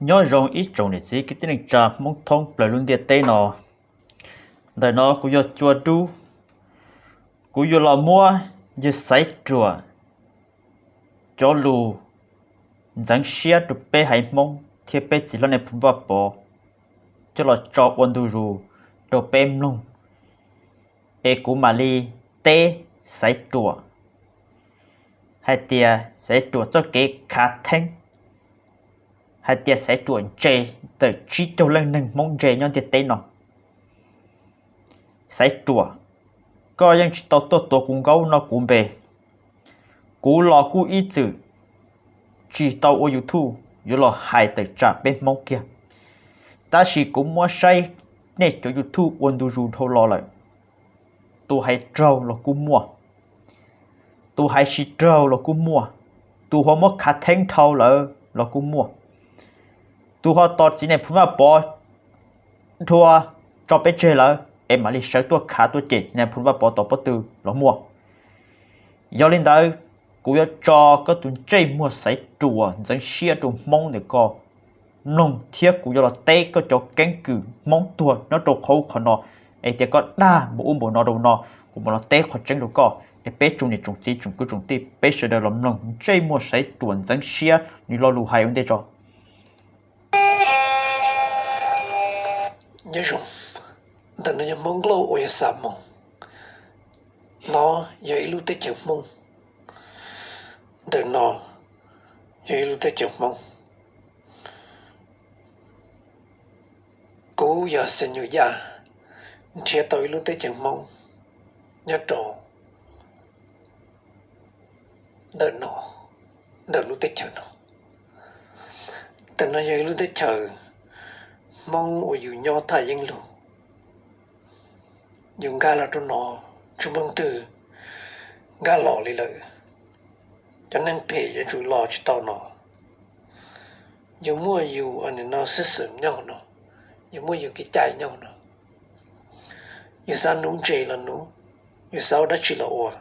Nyob zoo ib tsoom niam txiv kwv tij neej tsa Hmoob thoob plaws lub ntiaj teb no. Ntawm no kuv yog Cua Dub, kuv yuav los muab yawg Xaiv Ruam cov lus ntxeev siab rau peb haiv Hmoob thiab peb txiv hlob nej phoo Vaj Pov coj los tso ua ntu zus rau peb mloog, es kuv mam li teb Xaiv Ruam hais tias Xaiv Ruam txoj kev khav theeb, hais tias Xaiv Ruam ntse ntawm tsib caug leej neeg Hmoob ntse nyob ntiaj teb no. Xaiv Ruam, koj yeej tsis tau tuaj tuav kuv nkaub noj kuv npe. Kuv los kuj ib txwm tsis tau ua YouTube yuav los hais tawm tsam peb Hmoob kiag, tab sis kuv muab saib nej cov YouTube ua ntu zus dhau los lawm. Tus hais raug los kuj muaj, tus hais tsis raug los kuj muaj, tus ho muab khav theeb dhau lawm los kuj muaj, tus ho tos txiv nej phoo Vaj Pov dhua tso peb tseg lawm es mam li sawv tuaj khav tuaj cem txiv nej phoo Vaj Pov tos pob tw los muaj. Yog li ntawd, kuv yuav tso koj tus ntsej muag Xaiv Ruam ntxeev siab rau Hmoob ntawm koj mloog thiab kuv yuav los teb koj cov keeb kwm Hmoob tuag nyob rau qhov ub qhov no, es tias koj dag npaum ub npaum no rau no, kuv mam los teb qhov tseeb rau koj es peb tsoom niam tsoom txiv tsoom kwv tsoom tij peb sawv daws los mloog ntsej muag Xaiv Ruam ntxeev siab nws lo lus hais ua ntej tso. Nyob zoo, ntawm no yog Hmoob Nklauj uas yog Xa Moos. No yog ib lub teb chaws Hmoob. Ntawm no yog ib lub teb chaws Hmoob. Kuv yog Xeev Nyuj Yaj, nrhiav tau ib lub teb chaws Hmoob nyob rau ntawm no, ntawm lub teb chaws no. Ntawm no yog ib lub teb chaws Hmoob uas yus nyob thaj yeeb lug. Yus nkag los rau no tsis muaj leej twg nkag los li lawm. Cov neeg phem yuav tsum los tsis tau no. Yus muaj yus no xwb xwm nyob no, yus muaj yus kev cai nyob no. Yus xav nuv ntses los nuv, yus xav ua dab tsi los ua.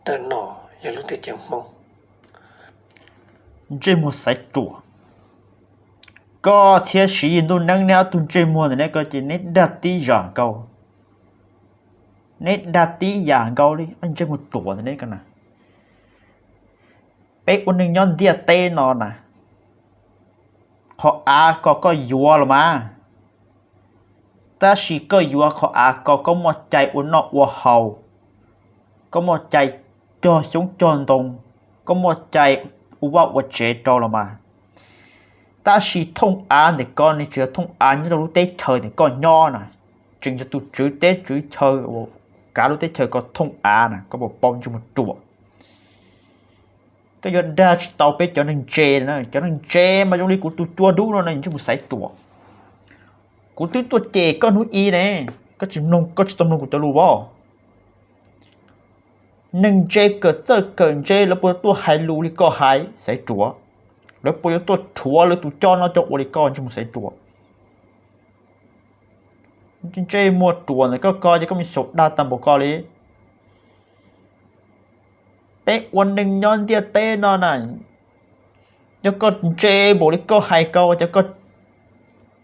Ntawm no yog lub teb chaws Hmoob. Ntsej muag Xaiv Ruam, koj thiab Siv Yis Ntuj Neeb neb ob tug ntsej muag ntawm neb ko ces neb dag tib yam nkaus. Neb dag tib yam nkaus li ntsej muag ruam ntawm neb ko na. Peb ua neeg nyob ntiaj teb no na, qhov av ko koj yuav los mas, tab sis koj yuav qhov av ko koj muaj cai ua noj ua haus, koj muaj cai cog xyoob cog ntoo, koj muaj cai ua vaj ua tsev rau los mas. Tab sis thooj av ntawm ko nws tsis yog thooj av nyob rau lub teb chaws ntawm koj nyob na, tseem yog tus tswv teb tswv chaw uas kav lub teb chaws ko thooj av na, koj puas paub ntsej muag ruam. Koj yuav dag tsis tau peb cov neeg ntse na, cov neeg ntse mas zoo li kuv tus Cua Dub no na, ntsej muag Xaiv Ruam. Kuv twb tuaj cem koj hnub i ne, koj tsis mloog, koj tsis tau mloog kuv cov lus as. Neeg ntse kawm txawj kawm ntse lawv puas tuaj hais lus li koj hais Xaiv Ruam? Lawv puas yuav tuaj rhuav lawv tus coj noj coj ua li koj ntsej muag Xaiv Ruam? Ntsej muag ruam ntawm koj ko ces koj me xyaum dag tag npaum ko li. Peb ua neeg nyob ntiaj teb no na, yog koj ntse npaum li koj hais ko ces koj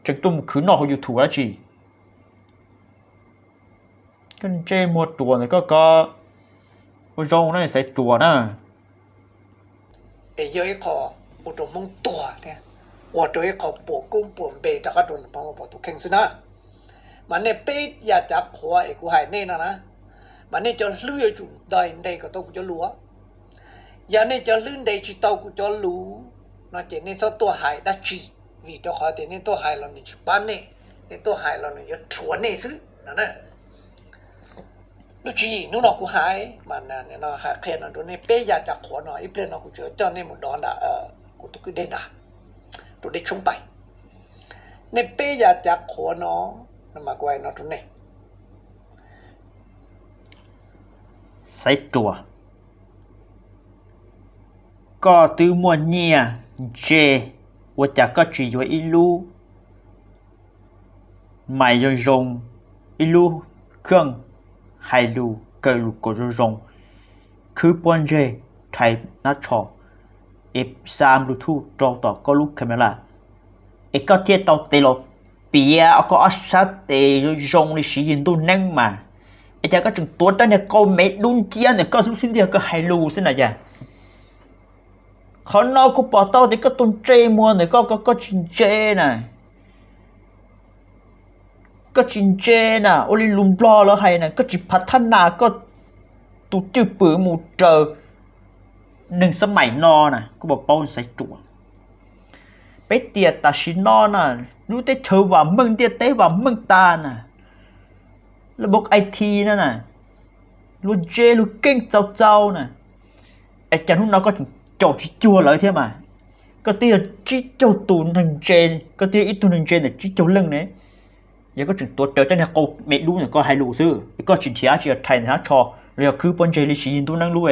tseem tuaj mus khwv noj hauv YouTube dab tsi? Koj ntsej muag ruam ntawm koj ko, ua zoo na Xaiv Ruam na. Es yog ib qho ua rau Hmoob tuag thiab, ua rau ib qho puas koob puas npe rov qab rau Hmoob pom tus kheej xwb na. Mas nej peb yav cav qhuav es kuv hais nej no na, mas nej cov hlwb yuav tsum nti ntes kom tau kuv cov lus. Yog nej cov hlwb ntes tsis tau kuv cov lus no ces nej txhob tuaj hais dab tsi, vim rau qhov tias nej tuaj hais los nws tsis pab nej, nej tuaj hais los nws yuav rhuav nej xwb no na. Lub tswv yim hnub no kuv hais mas hais qhia no rau nej peb yav cav qhuav no, ib pliag no kuv tseem coj nej mus dov ntawm kuv tus kwj deg ntawd, rau deb tshoob pais. Nej peb yav cav qhuav no, no mas kuv hais no rau nej. Xaiv Ruam, koj twb muaj nyiaj ntse, ua cas koj tsis yuav ib lub mais zoo zoo, ib lub kheej hais lus kawm lus kom zoo zoo, khwb pob ntseg, rhais nab tsho, es xa Bluetooth rau tom koj lub camera, Es koj thiaj tau tes los piav koj ob sab tes zoo li siv yig ntuj neeb mas, es cas koj tseem tuav rab niag qau me dub nciab ntawm koj lub xub ntiag koj hais lus xwb na yog? Qhov no kuv pom tau tias koj tus ntsej muag ntawm koj, koj tsis ntse na. Koj tsis ntse na, ua li lus Nplog lawv hais na, koj tsis phav thab nas koj tus cwj pwm mus raws neeg xab maim no na, kuv pom paub Xaiv Ruam. Peb tias tam sim no na, lub teb chaws vam meej ntiaj teb vam meej tas na, lub npoo I T no na, luag ntse luag keej txaus txaus na, es cas hnub no koj tseem caum tsis cuag lawv thiab mas? Koj twb yog tsib caug tus neeg ntse, koj twb yog ib tug neeg ntse ntawm tsib caug leej ne, yog koj tseem tuav rawv rab niag qau me dub ntawm koj hais lus xwb, koj tsis nrhiav tsis yog rhais ntawm hnab tsho los yog khwb pob ntseg li siv yig ntuj neeb lub,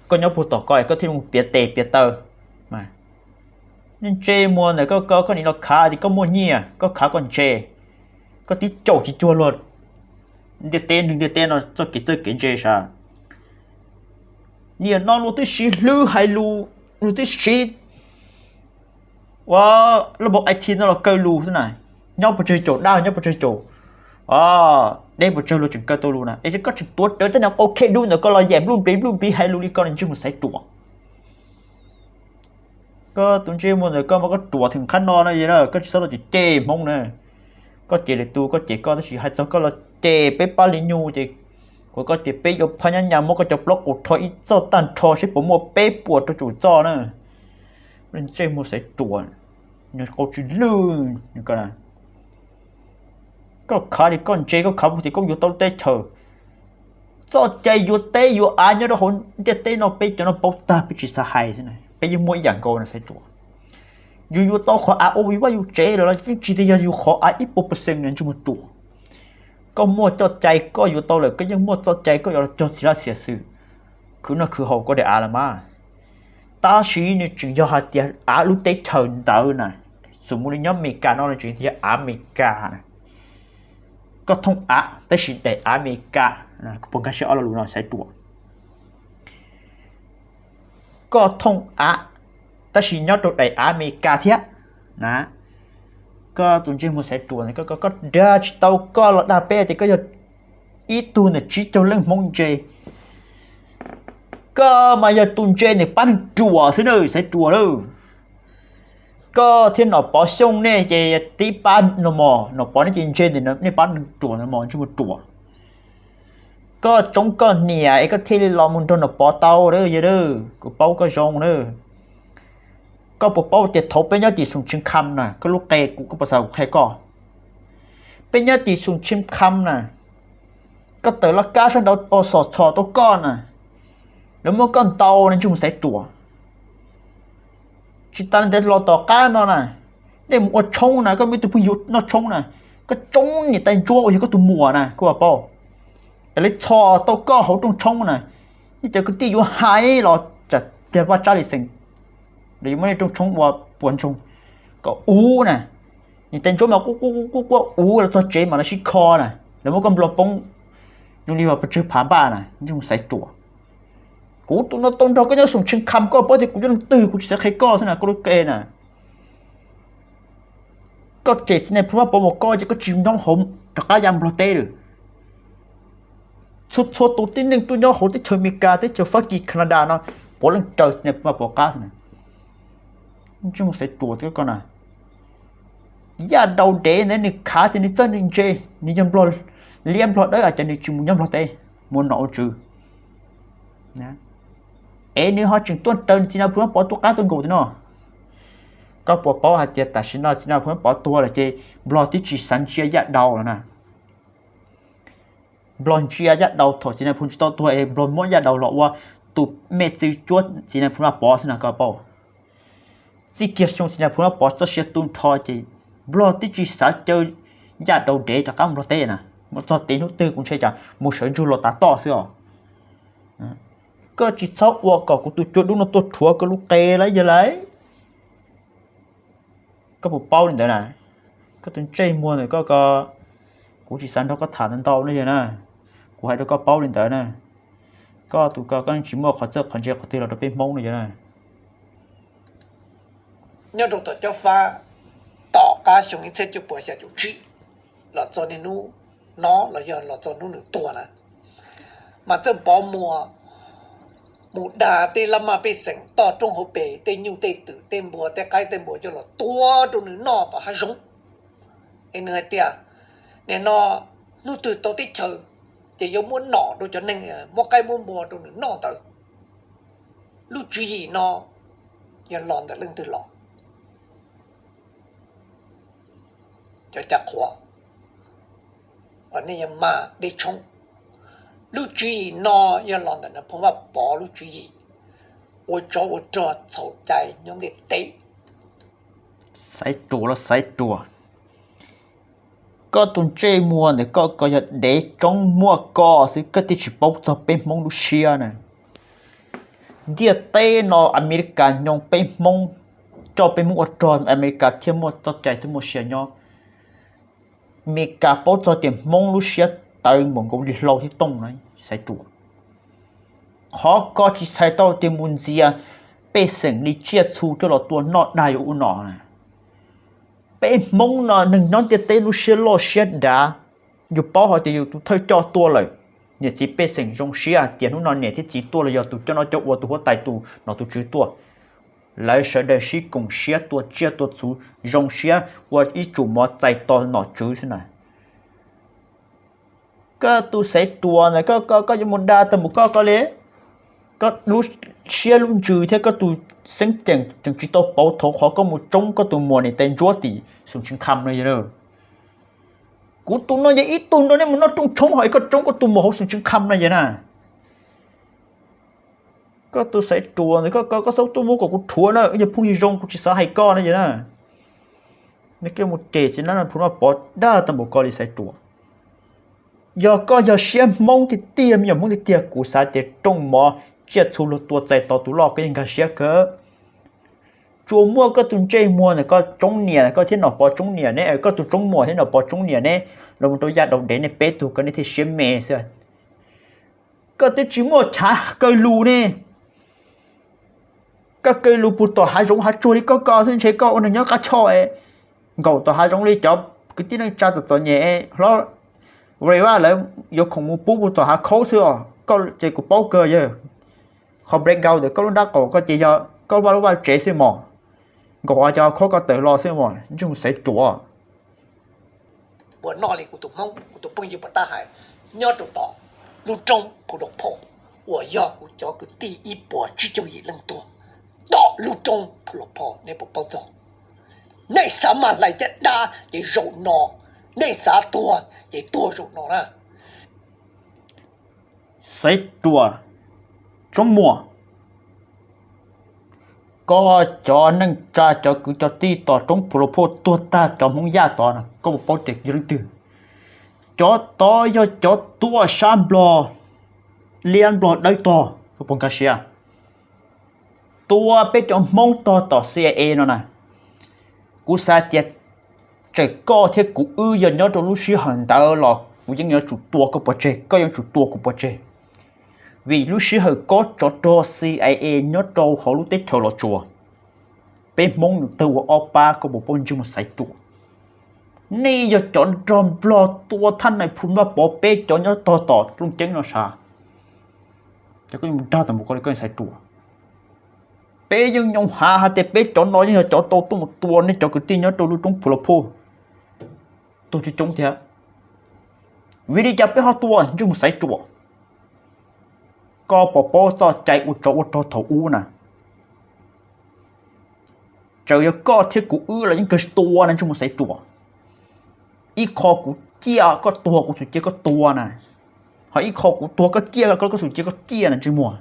koj nyob puag tom koj koj thiaj mus piav tes piav taw. Ntsej muag ntawm koj, koj nim los khav tias koj muaj nyiaj, koj khav koj ntse, koj twb caum tsis cuag luag ntiaj teb neeg ntiaj teb no txoj kev txawj kev ntse sav. Nim no luag twb siv hlwb hais lus, luag twb siv ua lub npoo I T no los kaw lus xwb na, nyob puas tsawg caum dab, nyob puas tsawg caum deb puas tsawg luag tseem kaw tau lus na, es koj tseem tuav rawv tej niag qau khe dub ntawm koj los yaim npluj npliv npluj npliv hais lus li ko ntsej muag Xaiv Ruam. Koj tus ntsej muag ntawm koj mas koj ruam theem qhab no na, koj tsis txhob los cem cem Hmoob na. Koj cem lwm tus koj cem koj, tab sis hais txog koj los cem peb pab li nyuj ces kuv koj tias peb yuav phab nyab nyas muab koj cov plaub qus rho ib txoj tag nrho seb puas muaj peb puas rau caum txoj na. Ntsej muag Xaiv Ruam, qau tsis lwj. Koj khav li koj ntse, koj khav tias koj yuav tau lub teb chaws. Txoj cai yuav teb yuav av nyob rau hauv ntiaj teb no peb cov no paub tag, peb tsis xav hais xwb, peb yeej muaj ib yam nkaus na Xaiv Ruam. Yus yuav tau qhov av ua yus vaj yus tsev lawm los yeej tsis tias yog yus qhov av ib puas percent na ntsej muag Ruam. Koj muaj txoj cai koj yuav tau lawm, koj yeej muaj txoj cai koj yuav los cog txiv laj xiam xwm, khwv noj khwv haus koj daim av los mas. Tab sis nws tseem yog hais tias av lub teb chaws ntawd na, xum mus li nyob Amelikas no nws tseem yog av Amelikas na. Koj thooj av tab sis daim av Amelikas, puas nkag siab ob lo lus no Xaiv Ruam? Koj thooj av tab sis nyob rau daim av Amelikas thiab na. Koj tus ntsej muag Xaiv Ruam, koj dag tsis tau koj los dag peb tias koj yog ib tug ntawm tsib caug leej Hmoob ntse. Koj mas yog tus ntse ntawm pab neeg ruam xwb na Xaiv Ruam lauj. Koj thiab Nom Pov Xyooj nej ces tib pab no mos, Nom Pov nej ces ntse ntawm nej pab neeg ruam no mos ntsej muag Ruam. Koj tsoob koj niam es koj thiaj li los mus nrog Nom Pov tau yog, kuv paub koj zoo na. Koj puas paub tias thaum peb nyob tim Xoom Tsheej Kham na, koj lub qe kuv koj puas xav kuv qhia koj? Peb nyob tim Xoom Tsheej Kham na, koj tawm laj kab sab nraud o xom txhom tau koj na, lawv muab koj ntaus na ntsej muag Xaiv Ruam. Tsis tas li ntawd los tom qab no na, nej mus ua tshoob na, koj muaj ib tug phooj ywg noj tshoob na, koj tsoob niam tais ntsuab uas yog koj tus muam na, koj puas paub? Es lawv txhom tau koj hauv rooj tshoob na, nej cov kwv tij yuav hais los tsam pliag Vaj Tsab Lis Xeem los yuav muab nej rooj tshoob ua puas ntsoog kom uv na. Niam tais ntsuab mas quaj quaj quaj quaj uv los txog tsev mas lawv sib kho na, lawv muab koj nplog poob zoo li pes tsawg phav npaj na ntsej muag Xaiv Ruam. Kuv tus no tau nrog koj nyob Xoom Tsheej Kham, koj paub tias kuv yog leej twg, kuv tsis xav qhia koj xwb na koj lub qe na. Koj tsem txiv nais phoo Vaj Pov Muas Koj ces koj tsis nyob hauv rov qab ya Nplog teb lawm. Txhua txhua tus tib neeg tuaj nyob hauv teb chaws Amelikas, teb chaws Fab Kis, Canada no, puav leej raws txiv nais phoo Vaj Pov qab na. Ntsej muag Xaiv Ruam tiag koj na. Yaj Daus Dev ntawd nws khav tias nws txawj nws ntse, nws yog Nplog liab Nplog dawb, cas nws tsis mus nyob Nplog teb, mus nom ua tswv. Es nws ho tseem tuaj raws txiv nais phoo Vaj Pov tuaj qab tuaj nkaus tiag no. Koj puas paub hais tias tam sim no txiv nais phoo Vaj Pov tuag lawm ces Nplog twb tsis xav ntsia Yaj Daus lawm na. Nplog ntsia Yaj Daus thaum txiv nais phoo tsis tau tuag es Nplog muab Yaj Daus los ua tus me txwv cuab txiv nais phoo Vaj Pov xwb na koj paub. Txij kiag xyoo txiv nais phoo Vaj Pov txoj sia tu nrho ces Nplog twb tsis xav caw Yaj Daus Dev rov qab mus Nplog teb na. Mus txog tid hnub twg kuv ntshe cas mus sawv ntsug los tav toj xwb os. Koj tsis txhob ua kom kuv tus cua dub no tuaj rhuav koj lub qe lawm yog lauj. Koj puas paub li ntawd na? Koj tus ntsej muag ntawm koj ko, kuv tsis xav nrog koj tham ntau ntau na yog na. Kuv hais rau koj paub li ntawd na. Koj tus ko koj tsis muaj qhov txawj qhov ntse qhov twg los rau peb Hmoob na yog na. Nyob rau tom Cob Fab, tom qab xyoo ib txhiab cuaj puas xya caum tsib los txog niaj hnub no los yog los txog hnub nws tuag na, mas Txawj Pov Muas mus dag tej laj maj pej xeem toj roob hauv pes, tej nyuj tej twm tej npua tej qaib tej npua coj los tua rau nws noj tom hav zoov. Es nws hais tias, nim no hnub twg tau teb chaws ces yuav muab nom rau cov neeg muab qaib muab npua rau nws noj ntawd. Lub tswv yim no yog los ntawm leej twg los? Cov cas qhuav uas nej yog mas deb tshoob. Lub tswv yim no yog los ntawm Nais Phoo Vaj Pov lub tswv yim ua tsov ua rog txhaum cai nyob ntiaj teb. Xaiv ruas los xaiv ruas. Koj tus ntsej muag ntawm koj ko yog dev tsoob muaj ko xwb, koj twb tsis paub txog peb Hmoob lub siab na. Ntiaj teb no Amelikas nyoog peb Hmoob, coj peb Hmoob ua rog Amelikas thiaj muaj txoj cai thiaj muaj sia nyob. Amelikas paub txog tias Hmoob lub siab tawv npaum nkaus li hlau thiab tooj na, xaiv ruas. Qhov koj tsis txhais tau tias mus ntxias pej xeem li tsiaj txhu coj los tua noj dag yuav ua nom na. Peb Hmoob no neeg nyob ntiaj teb lub siab loj siab dav, yus paub hais tias yus tus thawj coj tuaj lawm, niam txiv pej xeem zoo siab hais tias hnub no niam thiab txiv tuaj los yog tus coj noj coj ua tus huab tais tus nom tus tswv tuaj, lawv sawv daws sib koom siab tua tsiaj tua txhu zoo siab ua ib tsum mov txais tos nom tswv xwb na. Koj tus xaiv ruas ntawm koj, koj yuav mus dag tag mus koj ko li. Koj lub siab lub ntsws thiab koj tus xeeb ceem tseem tsis tau pauv thaum qhov koj mus tsoob koj tus muam niam tais ntsuab tim Xus Tsheej Kham no yog. Kuv tus no yog ib tug nrog nej mus noj rooj tshoob ho koj tsoob koj tus muam hauv Xus Tsheej Kham no yog na. Koj tus xaiv ruas ntawm koj, koj xub tuaj muab kom kuv rhuav na, wb yog phooj ywg zoo kuv tsis xav hais koj na yog na. Nej koj mus ces xwb na, Phoo Vaj Pov dag tag npaum ko li xaiv ruas. Yog koj yog siab Hmoob tiag tiag, me nyuam Hmoob tiag tiag, kuv xav tias rooj mov tsiaj txhu luag tua txais tos tus loj koj yeej nkag siab kawg. Tsuas muaj koj tus ntsej muag ntawm koj tsoob niam, koj thiab Nom Pov tsoob niam ne, koj tus tsoob muam thiab Nom Pov tsoob niam ne, los mus rau yaj daus dev nej peb tug ko nej thiaj siab me xwb. Koj twb tsis muaj chav kaw lus ne. Koj kaw lus puag tom hav zoov hav tsuag li koj ko xwb, ntshe koj ua neeg nyob qab choj, nkaum tom hav zoov li cov kwv tij neej tsa txom txom nyem, hlob Reva lawv yuav khoom mus pub puag tom hav khaub xwb os. Koj ces kuv paub kawg yawg, qhov break out ntawm koj lub nrab qaum koj ces yog koj vaj lub vaj tsev xwb mos. Nkaum cov hav khaub koj tawm los xwb mos, ntsej muag xaiv ruas. Puas noj li kuv tus Hmoob, kuv tus phooj ywg puas tab hais, nyob rau tom lub roob Phu Los Pho uas yog kuv cov kwv tij ib puas tsib caug yim leej tuag. Tom lub roob Phu Los Pho nej puas paub txog? Nej xav mag hlais caj dab ces zaum no, nej xav tuag ces tuag zaum no na. Xaiv ruas, tsoob muas, koj cov neej tsa cov kwv cov tij tom roob Phu Los Pho tuag tag cov Hmoob Yaj tod, koj puas paub tias yog leej twg? Cov tod yog cov tuaj sab Nplog liab Nplog dawb tog, koj puas nkag siab? Tua peb cov Hmoob tog tom C I A no na. Kuv xav tias txawm koj thiab kuv wb yog nyob rau lub sij hawm ntawd los kuv yeej yuav tsum tua koj pov tseg, koj yuav tsum tua kuv pov tseg. Vim lub sij hawm koj tsov rog C I A nyob rau hauv lub teb chaws Los Tsuas, peb Hmoob nws tawg ua ob pab, koj puas paub ntsej muag xaiv ruas? Nej yog cov nrog Nplog tua thaj nais Phu Vaj Pov peb cov nyob tog tom Looj Ceeb no sav. Ces koj yuav mus dag tau mus koj li koj xaiv ruas. Peb yeej nyoo hav hais tias peb cov no yeej yog cov tau tuaj mus tua nej cov kwv tij nyob rau lub roob Phu Los Pho tuag coob coob thiab. Vim li cas peb ho tua ntsej muag xaiv ruas? Koj puas paub txoj cai ua tsov ua rog thaum ub na? Txawm yog koj thiab kuv wb los yeej kawg tua na ntsej muag xaiv ruas. Ib qho kuv ciaj koj tuag kuv xum cia koj tua na, ho ib qho kuv tuag koj ciaj koj, koj xum cia koj ciaj na ntsej muag.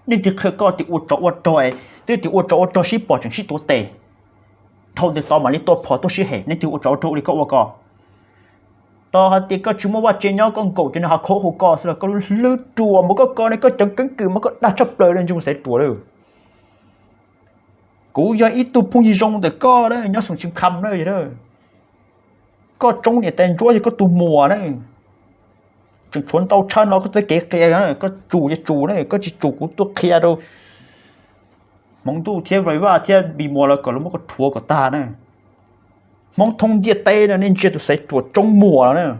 Nej twb qhia koj tias ua tsov ua rog, twb tias ua tsov ua rog sib pom tseem sib tuav tes, dhau ntawd tod mam li tua phom tuaj sib hem, nej twb ua tsov ua rog ua li koj ua ko. Tos hais tias koj tsis muaj vaj tse nyob koj nkaum cov niag hav khaub hauv koj xwb los koj lub hlwb ruas mas koj ko ne, koj cov keeb kwm mas koj dag tshaj plaws li ntsej muag xaiv ruas lawm. Kuv yog ib tug phooj ywg zoo ntawm koj nyob Xoo Tsheej Kham na, koj tsoob niam tais ntsuab yog koj tus muam na. Tseem tshuav ntau tshaj no koj txoj kev qhia, koj tsum ces tsum na, koj tsis tsum kuv tuaj qhia rau Hmoov Ntuj thiab Vaiv Vaj thiab Npis Muas lawv kom lawv muab koj rhuav kom tag na. Hmoob thoob ntiaj teb no nej ntsia tus Xaiv Ruam Tsoob Muas no na.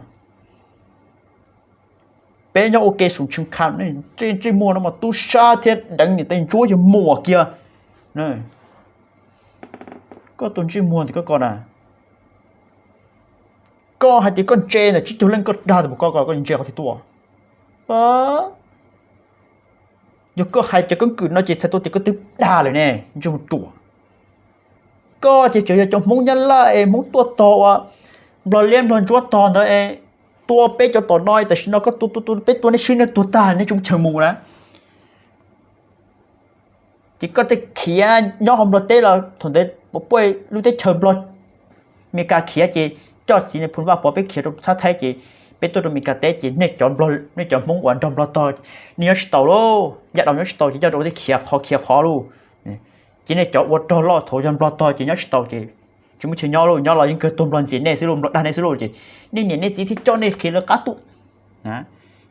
Peb nyob ua ke xum tshee kham, ntsej muag no mas tub sab thiab deev niam tais ntsuab yog muas kiag. Koj tus ntsej muag ntawm koj ko na, koj hais tias koj ntse ntawm tsib caug leej koj dag tus mus koj ko koj ntse qhov twg tuaj? Yog koj hais cov keeb kwm no ces txhais tau tias koj twb dag lawm ne, ntsej muag ruam. Koj ces tseem yog cov Hmoob Nyab Laj es Hmoob tuaj tog ua Nplog liab Nplog ntsuab tog ntawd es tua peb cov tom no, tam sim no koj tua tua tua peb tua nej sib nej tuag tag nej tsis muaj chaw mus na. Ces koj tej khiav nyob hauv Nplog teb los thaum ntawd puas puaj lub teb chaws Nplog, Meskas khiav ces coj txiv Nais Phoo Vaj Pov peb khiav rau Txhab Thaib ces peb tuaj rau Meskas teb ces nej cov Hmoob uas nrog Nplog tog, nej nyob tsis taus lauj, yav daus nyob tsis taus ces coj rau tej khiav qhov khiav qhov lauj. Ces nej cov ua rog loj thaum yog Nplog tog ces nyob tsis taus ces tsis muaj chaw nyob lauj, nyob los yeej kawg tuag Nplog ntxias nej xwb lauj, Nplog dag nej xwb lauj ces nej niam nej txiv thiaj coj nej khiav lawv qab tuaj.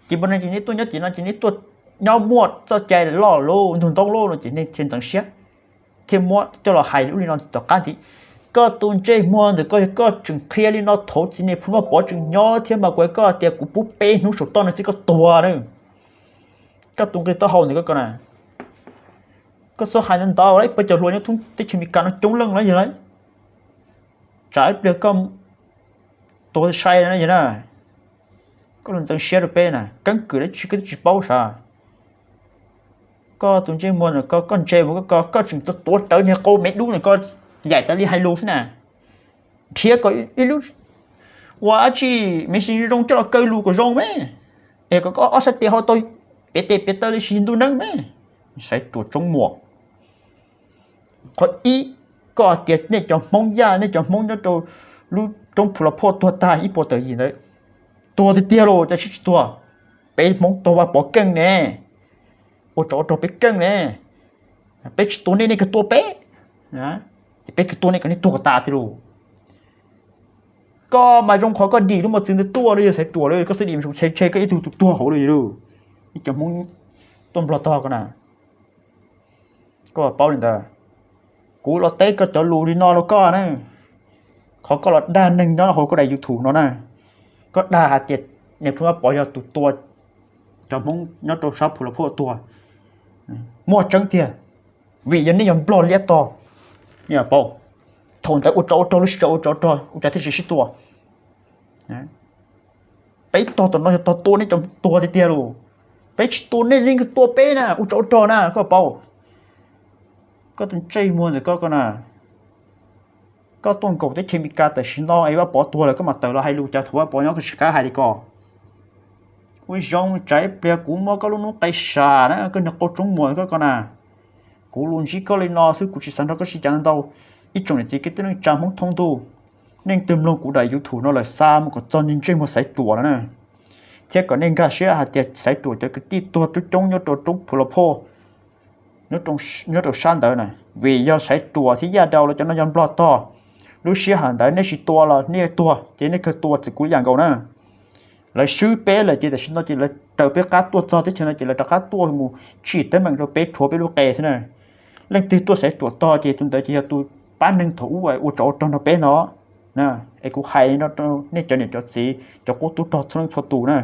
Ces npaj no ces nej tuaj nyob tim no ces nej tuaj nyob muaj txoj cai loj lauj, ntug ntoob lauj no ces nej thiaj ntxeev siab thiaj muab coj los hais lub li no tom qab ntxiv. Koj tus ntsej muag ntawm koj yog koj tseem qhia li no thaum txiv Nais Phoo Vaj Pov tseem nyob thiab mas kuv hais koj tias kuv pub peb hnub saum toj no xwb koj tuag na. Koj tus nqi taub hau ntawm koj ko na, koj txhob hais ntau ntau lawm, peb cov hluas nyob thoob teb chaws Amelikas no coob leej lawm yog lawm. Tsam ib pliag koj tuag sai na yog na. Koj los ntxeev siab rau peb na, keeb kwm dab tsi koj twb tsis paub sav. Koj tus ntsej muag no koj ntse mus koj, koj tseem tuav rawv niag qau me dub no koj yaim tas li hais lus xwb na. Nrhiav kom ib lub ua dab tsi me ntsis zoo coj los kaw lus kom zoo me, es kom koj ob sab tes ho tau piav tes piav taw li tsis ntuj neeb me. Xaiv Ruam Tsoob Muas. Qhov ib, koj hais tias nej cov Hmoob Yaj, nej cov Hmoob nyob rau lub roob Phu Los Phoj tuag tag ib puas tawm yim ntawd, tuag tiag tiag los cas sib tsis tuag? Peb Hmoob tuag Vaj Pov keej ne, ua tsov ua rog peb keej ne, peb tsis tua nej nej kawg tua peb, ces peb kawg tua nej kom nej tuag kom tas tiag lauj. Koj mas zoo qhov koj dim lub mos txwv ntawd tuaj los yog Xaiv Ruam los koj xwb dim mas tshe tshe koj ib tug tus tuag hauv li lauj. Ib cov Hmoob tuaj Nplog tog ko na, koj paub li ntawd. Kuv los teb koj cov lus li no rau koj na, qhov koj los dag neeg nyob hauv koj daim YouTube no na, koj dag hais tias Nais Phoo Vaj Pov yog tus tua cov Hmoob nyob rau sab Phu Los Phoj tuag, muaj tseeb tiag, vim yog nej yog Nplog liab tog, nej paub, thaum ntawd ua tsov ua rog lub sij hawm ua tsov ua rog ua cas thiaj tsis sib tua. Peb tog tom no yog tog tua nej cov tuag tiag tiag lauj. Peb tsis tua nej, nej tua peb na, ua tsov ua rog na koj paub. Koj tus ntsej muag ntawm koj ko na, koj tuaj nkaum teb chaws Amelikas tam sim no es Vaj Pov tuag lawm koj mam tawm los hais lus cas thaum Vaj Pov nyob koj tsis kav hais li ko. Ua zoo tsam ib pliag kuv muab koj lub noob qes sam na koj niag qau tsoob muas koj ko na. Kuv los ntsib koj li no xwb kuv tsis xav nrog koj sib cav ntau. Ib tsoom niam txiv kwv tij neej tsa Hmoob thoob ntuj, nej twg mloog kuv daim YouTube no lawm xa mus kom txog niag ntsej muag Xaiv Ruam no na, thiab kom nej nkag siab hais tias Xaiv Ruam cov kwv tij tuag coob coob nyob rau roob Phu Los Phoj, nyob rau sab ntawd na, vim yog Xaiv Ruam thiab Yaj Dau los cov no yog Nplog tog. Lub sij hawm ntawd nej tsis tua los nej tuag ces nej kawg tua txwm kuv yam nkaus na. Lawv swb peb lawm ces tam sim no ces lawv raws peb qab tuaj txog teb chaws no ces lawv rov qab tuaj mus tsim teeb meem rau peb rhuav peb lub qe xwb na. Leej twg tuaj Xaiv Ruam tog ces tus ntawd ces yog tus pab neeg thaum ub ua tsov ua rog nrog peb no. Es kuv hais no rau nej cov niam cov txiv cov qub tub rog txhua leej txhua tus na,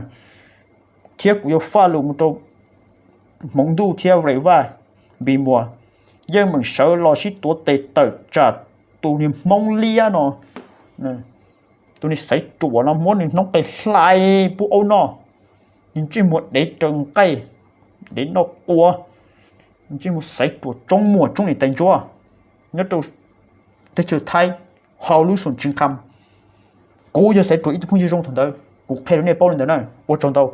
thiab kuv yuav faj lus mus rau Hmoov Ntuj thiab Vaj Npis Muas, yeej meem sawv los sib tuav tes tawm tsam tus niag Hmoob liab no, tus niag Xaiv Ruam no muab nws noob qes hlais pub aub noj, nws ntsej muag dev raws nqaij, dev noj quav, ntsej muag Xaiv Ruam tsoob muas tsoob niam tais ntsuab nyob rau teb chaws Thaib, hauv lub xum tshee qha. Kuv yog Xaiv Ruam ib tug phooj ywg zoo thaum ntawd, kuv qhia rau nej paub li ntawd na, ua tsaug ntau.